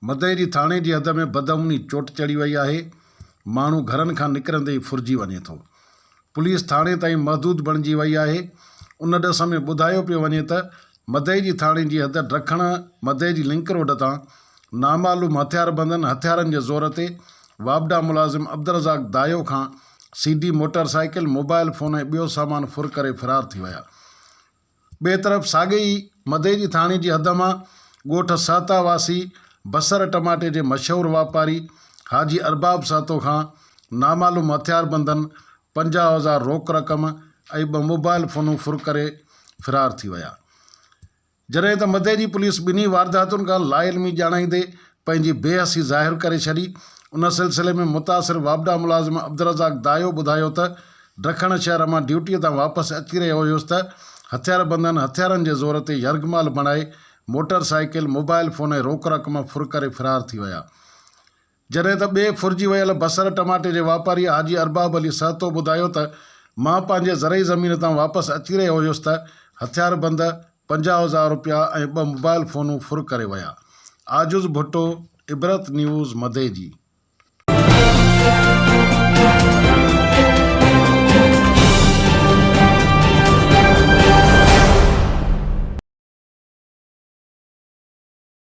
مدئجي ٿاڻي جي حد ۾ بدامني چوٽ چڙهي وئي آهي، ماڻهو گهرن کان نڪرندي ئي ڦرجي وڃي ٿو. پوليس ٿاڻي تائين محدود بڻجي وئي آهي. ان ڏس ۾ ٻڌايو پيو وڃي ته مدئجي ٿاڻي جي حد ڊکڻ مدئجي لنڪ روڊ تان نامعلوم هٿياربندن هٿيارن جي زور تي واپڊا ملازم عبدالرزاق دايو کان C D motorcycle, mobile phone ۽ ٻيو سامان ڦر ڪري فرار ٿي ويا. ٻئي طرف ساڳئي ئي مدئجي ٿاڻي جي حد مان ڳوٺ سهتا واسي بصر ٽماٽي جي مشهور واپاري حاجي ارباب سهتو کان نامعلوم هٿياربندن 50,000 روڪ رقم ۽ ٻه موبائل فونون ڦر ڪري فرار ٿي ويا. جڏهن ته مدئجي پوليس ٻنهي وارداتن کان لاعلمي ڄاڻائيندي پنهنجي بي حسي ظاهر ڪري ڇڏي. ان سلسلي ۾ متاثر واپڊا ملازم عبدالرزاق دايو ٻڌايو ته ڊکڻ شهر مان ڊيوٽي تان واپس اچي رهيو هيس ته هٿياربندن هٿيارن جي زور تي يرغمال بڻائي موٽر سائيڪل، موبائل فون ۽ روڪ رقم ڦر ڪري فرار ٿي ويا. جڏهن ته ٻئي ڦرجي ويل بصر ٽماٽي جي واپاري حاجي ارباب علي سهتو ٻڌايو ته مان پنهنجي زرعي زمين تان واپس اچي رهيو هيس ته هٿياربند 50,000 رپيا ۽ ٻه موبائل فونون ڦر ڪري ويا. عاجز ڀٽو، عبرت نيوز، مدئجي.